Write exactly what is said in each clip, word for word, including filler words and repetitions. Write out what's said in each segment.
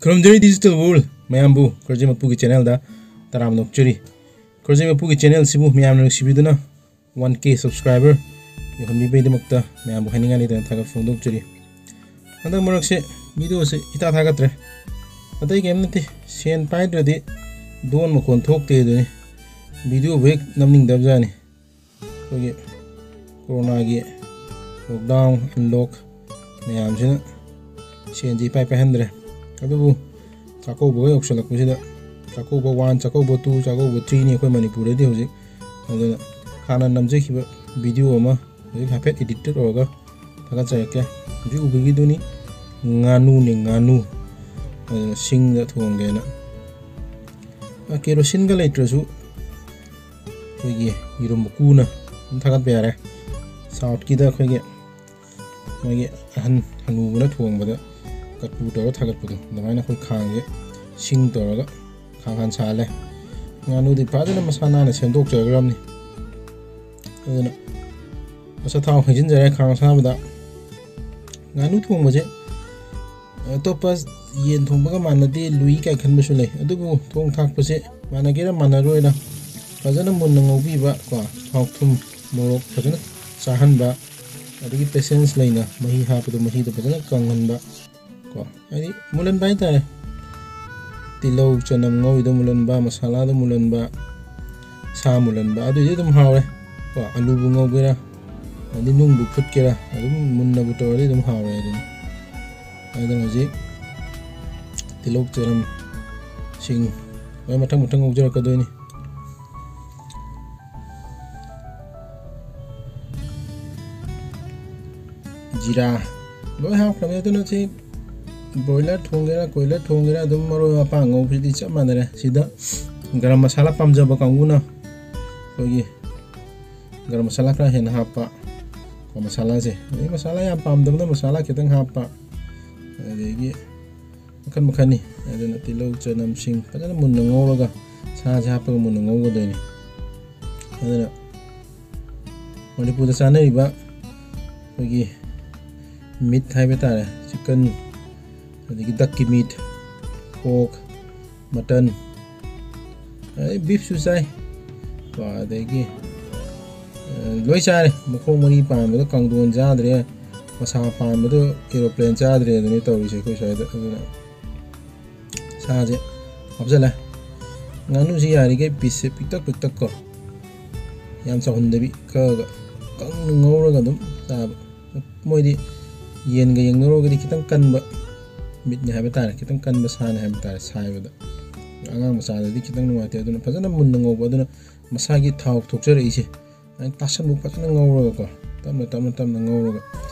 ꯈꯨꯔꯨꯝꯖꯔꯤ digital world ꯃꯌꯥꯝꯕꯨ ꯈꯨꯔꯖꯤꯡ ꯃꯄꯨꯒꯤ channelꯗ ꯇꯔꯥꯝꯅ ꯑꯣꯛꯆꯔꯤ꯫ ꯈꯨꯔꯖꯤꯡ ꯃꯄꯨꯒꯤ channelꯁꯤꯕꯨ ꯃꯌꯥꯝꯅ ꯅꯨꯡꯁꯤꯕꯤꯗꯨꯅ one K subscriber ꯌꯧꯍꯟꯕꯤꯕꯒꯤꯗꯃꯛꯇ ꯃꯌꯥꯝꯕꯨ ꯍꯥꯏꯅꯤꯡꯉꯥꯏ ꯂꯩꯇꯅ ꯊꯥꯒꯠꯄ ꯐꯣꯡꯗꯣꯛꯆꯔꯤ꯫ ꯍꯟꯗꯛ ꯃꯔꯛꯁꯦ videoꯁꯦ ꯏꯊꯥ ꯊꯥꯒꯠꯇ꯭ꯔꯦ꯫ ꯑꯇꯩ ꯀꯩꯝ ꯅꯠꯇꯦ, ꯁꯦꯟ ꯄꯥꯏꯗ꯭ꯔꯗꯤ ꯗꯣꯟ ꯃꯈꯣꯟ ꯊꯣꯛꯇꯦ ꯑꯗꯨꯅꯤ꯫ Videoꯕꯨ ꯍꯦꯛ ꯅꯝꯅꯤꯡꯗꯕꯖꯥꯠꯅꯤ꯫ ꯑꯩꯈꯣꯏꯒꯤ ꯀꯣꯔꯣꯅꯥꯒꯤ lockdown, unlock ꯃꯌꯥꯝꯁꯤꯅ ꯁꯦꯟꯁꯤ ꯏꯄꯥꯏ ꯄꯥꯏꯍꯟꯗ꯭ꯔꯦ꯫ ꯑꯗꯨꯕꯨ ꯆꯥꯛꯀꯧꯕꯒ ꯌꯧꯁꯜꯂꯛꯄꯁꯤꯗ, ꯆꯥꯛꯀꯧꯕ one, ꯆꯥꯛꯀꯧꯕ two, ꯆꯥꯛꯀꯧꯕ threeꯅꯤ ꯑꯩꯈꯣꯏ ꯃꯅꯤꯄꯨꯔꯗꯗꯤ ꯍꯧꯖꯤꯛ꯫ ꯑꯗꯨꯅ ꯍꯥꯟꯅ ꯅꯝꯖꯈꯤꯕ video ꯑꯃ ꯍꯧꯖꯤꯛ ꯍꯥꯏꯐꯦꯠ edit ꯇꯧꯔꯒ ꯊꯥꯒꯠꯆꯔꯛꯀꯦ꯫ ꯍꯧꯖꯤꯛ ꯎꯕꯤꯔꯤꯗꯨꯅꯤ ꯉꯥꯅꯨꯅꯤ, ꯉꯥꯅꯨ꯫ ꯑꯗꯨꯅ ꯁꯤꯡꯗ ꯊꯣꯡꯒꯦꯅ꯫ ꯑ, ꯀꯦꯔꯣꯁꯤꯟꯒ ꯂꯩꯇ꯭ꯔꯁꯨ ꯑꯩꯈꯣꯏꯒꯤ ꯌꯦꯔꯨꯝ ꯃꯀꯨꯅ ꯑꯗꯨꯝ ꯊꯥꯒꯠꯄ ꯌꯥꯔꯦ꯫ Southꯀꯤꯗ ꯑꯩꯈꯣꯏꯒꯤ ꯃꯣꯏꯒꯤ ꯑꯍꯟ ꯍꯅꯨꯕꯅ ꯊꯣꯡꯕꯗ ꯀꯠꯄꯨ ꯇꯧꯔꯒ ꯊꯥꯒꯠꯄꯗꯣ, ꯑꯗꯨꯃꯥꯏꯅ ꯑꯩꯈꯣꯏ ꯈꯥꯡꯁꯦ ꯁꯤꯡ ꯇꯧꯔꯒ ꯈꯥꯡ ꯍꯥꯟ ꯁꯥꯍꯜꯂꯦ꯫ ꯉꯥꯅꯨꯗꯤ ꯐꯖꯅ ꯃꯁꯥ ꯅꯥꯟꯅ ꯁꯦꯝꯗꯣꯛꯆꯈ꯭ꯔꯕꯅꯤ꯫ ꯑꯗꯨꯅ ꯃꯁꯥ ꯊꯥꯎ ꯍꯩꯖꯤꯟꯖꯔꯦ ꯈꯥꯡ ꯑꯁꯥꯕꯗ꯫ ꯉꯥꯅꯨ ꯊꯣꯡꯕꯁꯦ ꯑꯇꯣꯞꯄ ꯌꯦꯟ ꯊꯣꯡꯕꯒ ꯃꯥꯟꯅꯗꯦ, ꯂꯨꯏ ꯀꯥꯏ ꯈꯟꯕꯁꯨ ꯂꯩ꯫ ꯑꯗꯨꯕꯨ ꯊꯣꯡ ꯊꯥꯛꯄꯁꯦ ꯃꯥꯟꯅꯒꯦꯔꯥ ꯃꯥꯟꯅꯔꯣꯏꯔꯥ ꯐꯖꯅ ꯃꯨꯟꯅ ꯉꯧꯕꯤꯕ ꯀꯣ, ꯊꯥꯎ ꯊꯨꯝ ꯃꯣꯔꯣꯛ ꯐꯖꯅ ꯆꯥꯍꯟꯕ, ꯑꯗꯒꯤ patience ꯂꯩꯅ ꯃꯍꯤ ꯍꯥꯞꯄꯗꯣ ꯃꯍꯤꯗꯣ ꯐꯖꯅ ꯀꯪꯍꯟꯕ ꯀꯣ, ꯍꯥꯏꯗꯤ ꯃꯨꯜꯍꯟꯕ ꯍꯥꯏꯇꯥꯔꯦ꯫ ꯇꯤꯜꯍꯧ ꯆꯅꯝ ꯉꯧꯔꯤꯗꯣ ꯃꯨꯜꯍꯟꯕ, ꯃꯁꯥꯂꯥꯗꯣ ꯃꯨꯜꯍꯟꯕ, ꯁꯥ ꯃꯨꯜꯍꯟꯕ, ꯑꯗꯨꯏꯗꯤ ꯑꯗꯨꯝ ꯍꯥꯎꯔꯦ ꯀꯣ꯫ ꯑꯂꯨꯕꯨ ꯉꯧꯒꯦꯔꯥ, ꯑꯗꯩ ꯅꯨꯡꯕꯨ ꯐꯨꯠꯀꯦꯔꯥ, ꯑꯗꯨꯝ ꯃꯨꯟꯅꯕꯨ ꯇꯧꯔꯗꯤ ꯑꯗꯨꯝ ꯍꯥꯎꯔꯦ ꯑꯗꯨꯅꯤ꯫ ꯑꯗꯨꯅ ꯍꯧꯖꯤꯛ ꯇꯤꯜꯍꯧ ꯆꯅꯝ ꯁꯤꯡ ꯂꯣꯏ ꯃꯊꯪ ꯃꯊꯪ ꯉꯧꯖꯔꯛꯀꯗꯣꯏꯅꯤ꯫ ꯖꯤꯔꯥ ꯂꯣꯏ ꯍꯥꯞꯈ꯭ꯔꯕꯅꯤ꯫ ꯑꯗꯨꯅ ꯁꯤ broiler ꯊꯣꯡꯒꯦꯔꯥ, ꯀꯣꯏꯂꯔ ꯊꯣꯡꯒꯦꯔꯥ, ꯑꯗꯨꯝ ꯃꯔꯣꯏ ꯃꯄꯥꯡ ꯉꯧꯕꯁꯤꯗꯤ ꯆꯞ ꯃꯥꯟꯅꯔꯦ꯫ ꯁꯤꯗ ꯒꯔꯝ ꯃꯁꯥꯂꯥ ꯄꯥꯝꯖꯕ ꯀꯥꯡꯕꯨꯅ ꯑꯩꯈꯣꯏꯒꯤ ꯒꯔꯝ ꯃꯁꯥꯂꯥ ꯈꯔ ꯍꯦꯟꯅ ꯍꯥꯞꯄ ꯀꯣ, ꯃꯁꯥꯂꯥꯁꯦ꯫ ꯑꯗꯩ ꯃꯁꯥꯂꯥ ꯌꯥꯝ ꯄꯥꯝꯗꯕꯅ ꯃꯁꯥꯂꯥ ꯈꯤꯇꯪ ꯍꯥꯞꯄ꯫ ꯑꯗꯒꯤ ꯃꯈꯟ ꯃꯈꯟꯅꯤ꯫ ꯑꯗꯨꯅ ꯇꯤꯜꯍꯧ ꯆꯅꯝꯁꯤꯡ ꯐꯖꯅ ꯃꯨꯟꯅ ꯉꯧꯔꯒ ꯁꯥꯁꯦ ꯍꯥꯞꯄꯒ ꯃꯨꯟꯅ ꯉꯧꯒꯗꯣꯏꯅꯤ꯫ ꯑꯗꯨꯅ ꯃꯅꯤꯄꯨꯔꯗ ꯆꯥꯅꯔꯤꯕ ꯑꯩꯈꯣꯏꯒꯤ meat ꯍꯥꯏꯕ ꯇꯥꯔꯦ, chicken, ꯑꯗꯒꯤ duckꯀꯤ meat, ꯄꯣꯔꯛ, ꯃꯇꯟ, ꯑꯗꯩ ꯕꯤꯐꯁꯨ ꯆꯥꯏ꯫ ꯀꯣ, ꯑꯗꯒꯤ, ꯑ, ꯂꯣꯏ ꯆꯥꯔꯦ꯫ ꯃꯈꯣꯡ ꯃꯔꯤ ꯄꯥꯟꯕꯗꯣ ꯀꯥꯡꯗꯣꯟ ꯆꯥꯗ꯭ꯔꯦ, ꯃꯁꯥ ꯄꯥꯟꯕꯗꯣ ꯑꯦꯔꯣꯄ꯭ꯂꯦꯟ ꯆꯥꯗ꯭ꯔꯦ ꯑꯗꯨꯅꯤ ꯇꯧꯔꯤꯁꯦ ꯑꯩꯈꯣꯏ ꯁ꯭ꯋꯥꯏꯗ꯫ ꯑꯗꯨꯅ ꯁꯥꯁꯦ ꯍꯥꯞꯆꯜꯂꯦ꯫ ꯉꯥꯅꯨꯁꯤ ꯌꯥꯔꯤꯈꯩ ꯄꯤꯁꯁꯦ ꯄꯤꯛꯇꯛ ꯄꯤꯛꯇꯛ ꯀꯣ, ꯌꯥꯝ ꯆꯥꯎꯍꯟꯗꯕꯤ, ꯀꯛꯑꯒ ꯀꯪꯅ ꯉꯧꯔꯒ ꯑꯗꯨꯝ ꯆꯥꯕ꯫ ꯃꯣꯏꯗꯤ ꯌꯦꯟꯒ ꯌꯦꯡꯅꯔꯨꯔꯒꯗꯤ ꯈꯤꯇꯪ ꯀꯟꯕ ꯃꯤꯠꯅꯤ ꯍꯥꯏꯕ ꯇꯥꯔꯦ, ꯈꯤꯇꯪ ꯀꯟꯕ ꯁꯥꯅꯤ ꯍꯥꯏꯕ ꯇꯥꯔꯦ ꯁꯥꯏꯕꯗ꯫ ꯑꯉꯥꯡ ꯃꯆꯥꯗꯗꯤ ꯈꯤꯇꯪ ꯅꯨꯡꯉꯥꯏꯇꯦ, ꯑꯗꯨꯅ ꯐꯖꯅ ꯃꯨꯟꯅ ꯉꯧꯕ꯫ ꯑꯗꯨꯅ ꯃꯁꯥꯒꯤ ꯊꯥꯎ ꯊꯣꯛꯆꯔꯛꯏꯁꯦ ꯑꯗꯨꯃꯥꯏꯅ ꯇꯥꯁꯟꯕꯨꯛ ꯐꯖꯅ ꯉꯧꯔꯒꯀꯣ, ꯇꯞꯅ ꯇꯞꯅ ꯇꯞꯅ ꯉꯧꯔꯒ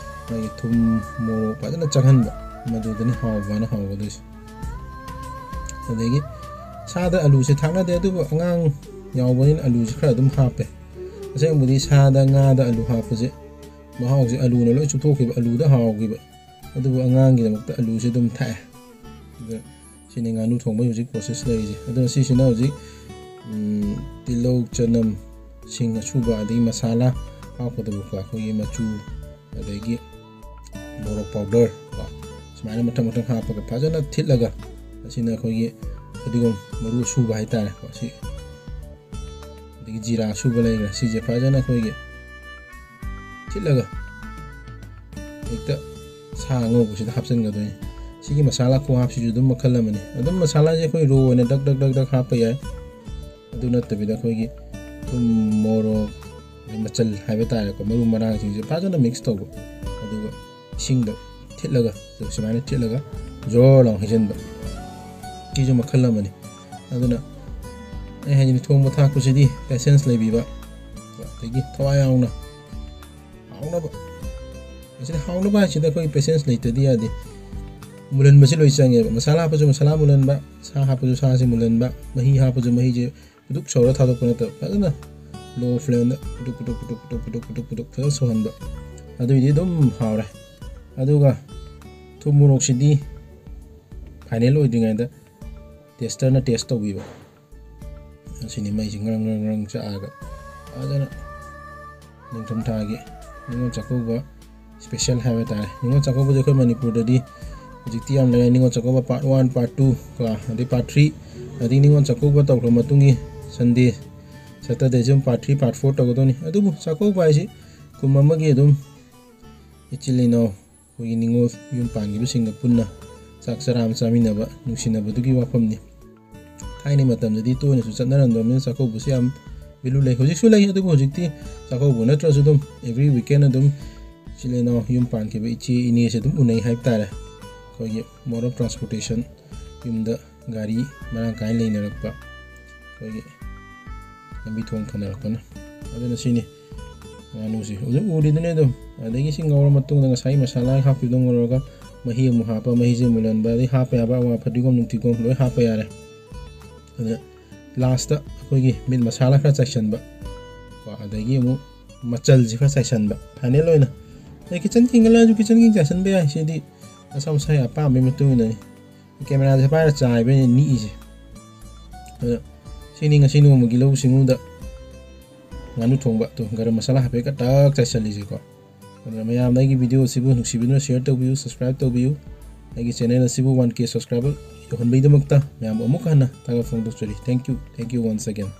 ꯃꯥꯒꯤ ꯊꯨꯝ, ꯃꯣꯔꯣꯛ ꯐꯖꯅ ꯆꯪꯍꯟꯕ, ꯃꯗꯨꯗꯅꯤ ꯍꯥꯎꯕꯅ ꯍꯥꯎꯒꯗꯣꯏꯁꯦ꯫ ꯑꯗꯒꯤ ꯁꯥꯗ ꯑꯂꯨꯁꯦ ꯊꯥꯛꯅꯗꯦ, ꯑꯗꯨꯕꯨ ꯑꯉꯥꯡ ꯌꯥꯎꯕꯅꯤꯅ ꯑꯂꯨꯁꯦ ꯈꯔ ꯑꯗꯨꯝ ꯍꯥꯞꯄꯦ꯫ ꯑꯁꯦꯡꯕꯗꯤ ꯁꯥꯗ, ꯉꯥꯗ ꯑꯂꯨ ꯍꯥꯞꯄꯁꯦ ꯃꯍꯥꯎꯁꯦ ꯑꯂꯨꯅ ꯂꯣꯏ ꯆꯨꯞꯊꯣꯛꯈꯤꯕ, ꯑꯂꯨꯗ ꯍꯥꯎꯈꯤꯕ꯫ ꯑꯗꯨꯕꯨ ꯑꯉꯥꯡꯒꯤꯗꯃꯛꯇ ꯑꯂꯨꯁꯦ ꯑꯗꯨꯝ ꯊꯥꯛꯑꯦ꯫ ꯑꯗ ꯁꯤꯅꯤ ꯉꯥꯅꯨ ꯊꯣꯡꯕꯒꯤ ꯍꯧꯖꯤꯛ ꯄ꯭ꯔꯣꯁꯦꯁ ꯂꯩꯔꯤꯁꯦ꯫ ꯑꯗꯨꯅ ꯁꯤꯁꯤꯅ ꯍꯧꯖꯤꯛ, ꯎꯝ, ꯇꯤꯜꯍꯧ, ꯆꯅꯝ, ꯁꯤꯡ ꯑꯁꯨꯕ, ꯑꯗꯒꯤ ꯃꯁꯥꯂꯥ ꯍꯥꯞꯀꯗꯕꯀꯣ, ꯑꯩꯈꯣꯏꯒꯤ ꯃꯆꯨ, ꯑꯗꯒꯤ ꯃꯣꯔꯣꯛ ꯄꯥꯎꯗꯔ ꯀꯣ, ꯁꯨꯃꯥꯏꯅ ꯃꯊꯪ ꯃꯊꯪ ꯍꯥꯞꯄꯒ ꯐꯖꯅ ꯊꯤꯠꯂꯒ, ꯑꯁꯤꯅ ꯑꯩꯈꯣꯏꯒꯤ ꯐꯗꯤꯒꯣꯝ ꯃꯔꯨ ꯑꯁꯨꯕ ꯍꯥꯏꯇꯥꯔꯦꯀꯣ, ꯁꯤ, ꯑꯗꯒꯤ ꯖꯤꯔꯥ ꯑꯁꯨꯕ ꯂꯩꯈ꯭ꯔꯦ꯫ ꯁꯤꯁꯦ ꯐꯖꯅ ꯑꯩꯈꯣꯏꯒꯤ ꯊꯤꯠꯂꯒ ꯍꯦꯛꯇ ꯁꯥ ꯑꯉꯧꯕꯁꯤꯗ ꯍꯥꯞꯆꯤꯟꯒꯗꯣꯏꯅꯤ꯫ ꯁꯤꯒꯤ ꯃꯁꯥꯂꯥ ꯈꯨꯍꯥꯞꯁꯤꯁꯨ ꯑꯗꯨꯝ ꯃꯈꯜ ꯑꯃꯅꯤ꯫ ꯑꯗꯨꯝ ꯃꯁꯥꯂꯥꯁꯦ ꯑꯩꯈꯣꯏ ꯔꯣ ꯑꯣꯏꯅ ꯗꯛ ꯗꯛ ꯗꯛ ꯗꯛ ꯍꯥꯞꯄ ꯌꯥꯏ꯫ ꯑꯗꯨ ꯅꯠꯇꯕꯤꯗ ꯑꯩꯈꯣꯏꯒꯤ ꯊꯨꯝ, ꯃꯣꯔꯣꯛ, ꯃꯆꯜ ꯍꯥꯏꯕ ꯇꯥꯔꯦꯀꯣ, ꯃꯔꯨ ꯃꯔꯥꯡꯁꯤꯡꯁꯦ ꯐꯖꯅ ꯃꯤꯛꯁ ꯇꯧꯕ, ꯑꯗꯨꯒ ꯏꯁꯤꯡꯗ ꯊꯤꯠꯂꯒ, ꯁꯨꯃꯥꯏꯅ ꯊꯤꯠꯂꯒ ꯖꯣꯔ ꯂꯥꯎ ꯍꯩꯖꯤꯟꯕ, ꯁꯤꯁꯨ ꯃꯈꯜ ꯑꯃꯅꯤ꯫ ꯑꯗꯨꯅ ꯑꯩ ꯍꯥꯏꯅꯤꯡꯉꯤ, ꯊꯣꯡꯕ ꯊꯥꯛꯄꯁꯤꯗꯤ ꯄꯦꯁꯦꯟꯁ ꯂꯩꯕꯤꯕ, ꯑꯗꯒꯤ ꯊꯋꯥꯏ ꯌꯥꯎꯅ ꯍꯥꯎꯅꯕ, ꯑꯁꯤꯗ ꯍꯥꯎꯅꯕ ꯍꯥꯏꯁꯤꯗ ꯑꯩꯈꯣꯏ ꯄꯦꯁꯦꯟꯁ ꯂꯩꯇꯗꯤ ꯌꯥꯗꯦ꯫ ꯃꯨꯜꯍꯟꯕꯁꯤ ꯂꯣꯏ ꯆꯪꯉꯦꯕ꯫ ꯃꯁꯥꯂꯥ ꯍꯥꯞꯄꯁꯨ ꯃꯁꯥꯂꯥ ꯃꯨꯜꯍꯟꯕ, ꯁꯥ ꯍꯥꯞꯄꯁꯨ ꯁꯥꯁꯤ ꯃꯨꯜꯍꯟꯕ, ꯃꯍꯤ ꯍꯥꯞꯄꯁꯨ ꯃꯍꯤꯁꯦ ꯄꯨꯗꯨꯛ ꯁꯧꯔ ꯊꯥꯗꯣꯛꯄ ꯅꯠꯇꯕ, ꯐꯖꯅ ꯂꯣ ꯐ꯭ꯂꯦꯝꯗ ꯄꯨꯗꯨꯛ ꯄꯨꯗꯨꯛ ꯄꯨꯗꯨꯛ ꯄꯨꯗꯨꯛ ꯄꯨꯗꯨꯛ ꯄꯨꯗꯨꯛ ꯄꯨꯗꯨꯛ ꯐꯖꯅ ꯁꯧꯍꯟꯕ꯫ ꯑꯗꯨꯏꯗꯤ ꯑꯗꯨꯝ ꯍꯥꯎꯔꯦ꯫ ꯑꯗꯨꯒ ꯊꯨꯝ ꯃꯣꯔꯣꯛꯁꯤꯗꯤ ꯐꯥꯏꯅꯦꯜ ꯑꯣꯏꯗ꯭ꯔꯤꯉꯩꯗ ꯇꯦꯁꯇꯔꯅ ꯇꯦꯁ ꯇꯧꯕꯤꯕ꯫ ꯑꯁꯤꯅꯤ ꯃꯩꯁꯤ ꯉꯔꯪ ꯉꯔꯪ ꯉꯔꯪ ꯆꯥꯛꯑꯒ ꯐꯖꯅ ꯅꯤꯡꯊꯝꯊꯥꯒꯤ ꯅꯤꯉꯣꯜ ꯆꯥꯛꯀꯧꯕ ꯁ꯭ꯄꯦꯁꯦꯜ ꯍꯥꯏꯕ ꯇꯥꯔꯦ꯫ ꯅꯤꯉꯣꯜ ꯆꯥꯛꯀꯧꯕꯁꯦ ꯑꯩꯈꯣꯏ ꯃꯅꯤꯄꯨꯔꯗꯗꯤ ꯍꯧꯖꯤꯛꯇꯤ ꯌꯥꯝ ꯂꯩꯔꯦ꯫ Ningol Chakkouba part one, part two ꯀꯣ, ꯑꯗꯩ part three, ꯑꯗꯩ ꯅꯤꯉꯣꯜ ꯆꯥꯛꯀꯧꯕ ꯇꯧꯈ꯭ꯔ ꯃꯇꯨꯡꯒꯤ Sunday, Saturday ꯁꯨ part three, part four ꯇꯧꯒꯗꯧꯅꯤ꯫ ꯑꯗꯨꯕꯨ ꯆꯥꯛꯀꯧꯕ ꯍꯥꯏꯁꯤ ꯀꯨꯝ ꯑꯃꯒꯤ ꯑꯗꯨꯝ ꯏꯆꯤꯜ ꯏꯅꯥꯎ, ꯑꯩꯈꯣꯏꯒꯤ ꯅꯤꯉꯣꯜ ꯌꯨꯝ ꯄꯥꯟꯈꯤꯕꯁꯤꯡꯒ ꯄꯨꯟꯅ ꯆꯥꯛ ꯆꯔꯥ ꯑꯃ ꯆꯥꯃꯤꯟꯅꯕ, ꯅꯨꯡꯁꯤꯅꯕꯗꯨꯒꯤ ꯋꯥꯐꯝꯅꯤ꯫ ꯊꯥꯏꯅ ꯃꯇꯝꯗꯗꯤ ꯇꯣꯏꯅꯁꯨ ꯆꯠꯅꯔꯝꯗꯕꯅꯤꯅ ꯆꯥꯛꯀꯧꯕꯁꯦ ꯌꯥꯝ value ꯂꯩ꯫ ꯍꯧꯖꯤꯛꯁꯨ ꯂꯩ, ꯑꯗꯨꯕꯨ ꯍꯧꯖꯤꯛꯇꯤ ꯆꯥꯛꯀꯧꯕ ꯅꯠꯇ꯭ꯔꯁꯨ ꯑꯗꯨꯝ every weekend ꯑꯗꯨꯝ ꯏꯆꯤꯜ ꯏꯅꯥꯎ ꯌꯨꯝ ꯄꯥꯟꯈꯤꯕ ꯏꯆꯦ ꯏꯅꯦꯁꯦ ꯑꯗꯨꯝ ꯎꯅꯩ ꯍꯥꯏꯕ ꯇꯥꯔꯦ꯫ ꯑꯩꯈꯣꯏꯒꯤ mode of transportation, ꯌꯨꯝꯗ ꯒꯥꯔꯤ ꯃꯔꯥꯡ ꯀꯥꯏꯅ ꯂꯩꯅꯔꯛꯄ, ꯑꯩꯈꯣꯏꯒꯤ ꯂꯝꯕꯤ ꯊꯣꯡ ꯐꯅꯔꯛꯄꯅ꯫ ꯑꯗꯨꯅ ꯁꯤꯅꯤ ꯉꯥꯅꯨꯁꯦ ꯍꯧꯖꯤꯛ ꯎꯔꯤꯗꯨꯅꯦ ꯑꯗꯨꯝ꯫ ꯑꯗꯒꯤ ꯁꯤ ꯉꯧꯔ ꯃꯇꯨꯡꯗ ꯉꯁꯥꯏ ꯃꯁꯥꯂꯥ ꯍꯥꯞꯈꯤꯕꯗꯣ ꯉꯧꯔꯒ ꯃꯍꯤ ꯑꯃꯨꯛ ꯍꯥꯞꯄ, ꯃꯍꯤꯁꯦ ꯃꯨꯜꯍꯟꯕ, ꯑꯗꯩ ꯍꯥꯞꯄ ꯌꯥꯕ ꯑꯋꯥ ꯐꯗꯤꯒꯣꯝ ꯅꯨꯡꯇꯤꯒꯣꯝ ꯂꯣꯏ ꯍꯥꯞꯄ ꯌꯥꯔꯦ꯫ ꯑꯗ last ꯑꯩꯈꯣꯏꯒꯤ meat ꯃꯁꯥꯂꯥ ꯈꯔ ꯆꯥꯏꯁꯤꯟꯕ ꯀꯣ, ꯑꯗꯒꯤ ꯑꯃꯨꯛ ꯃꯆꯜꯁꯦ ꯈꯔ ꯆꯥꯏꯁꯤꯟꯕ꯫ Final ꯑꯣꯏꯅ ꯑꯩ kitchen king ꯂꯥꯛꯑꯁꯨ kitchen king ꯆꯥꯏꯁꯤꯟꯕ ꯌꯥꯏ, ꯁꯤꯗꯤ ꯃꯁꯥ ꯃꯁꯥꯒꯤ ꯑꯄꯥꯝꯕꯒꯤ ꯃꯇꯨꯡ ꯏꯟꯅꯅꯤ꯫ Camera ꯁꯦ ꯄꯥꯏꯔ ꯆꯥꯏꯕꯩꯅꯦ ꯅꯤꯛꯏꯁꯦ꯫ ꯑꯗ ꯁꯤꯅꯤ ꯉꯁꯤ ꯅꯣꯡꯃꯒꯤ ꯂꯧꯎ ꯁꯤꯡꯎꯗ ꯉꯥꯅꯨ ꯊꯣꯡꯕ꯫ ꯑꯗꯣ ꯒꯔꯝ ꯃꯁꯥꯂꯥ ꯍꯥꯏꯐꯦꯠ ꯇꯛ ꯆꯥꯏꯁꯜꯂꯤꯁꯦꯀꯣ꯫ ꯑꯗꯨꯅ ꯃꯌꯥꯝꯅ ꯑꯩꯒꯤ video ꯑꯁꯤꯕꯨ ꯅꯨꯡꯁꯤꯕꯤꯗꯨꯅ share ꯇꯧꯕꯤꯌꯨ, subscribe ꯇꯧꯕꯤꯌꯨ꯫ ꯑꯩꯒꯤ channel ꯑꯁꯤꯕꯨ one K subscriber ꯌꯧꯍꯟꯕꯒꯤꯗꯃꯛꯇ ꯃꯌꯥꯝꯕꯨ ꯑꯃꯨꯛ ꯍꯟꯅ ꯊꯥꯒꯠꯐꯝ ꯐꯣꯡꯗꯣꯛꯆꯔꯤ꯫ Thank you, thank you once again꯫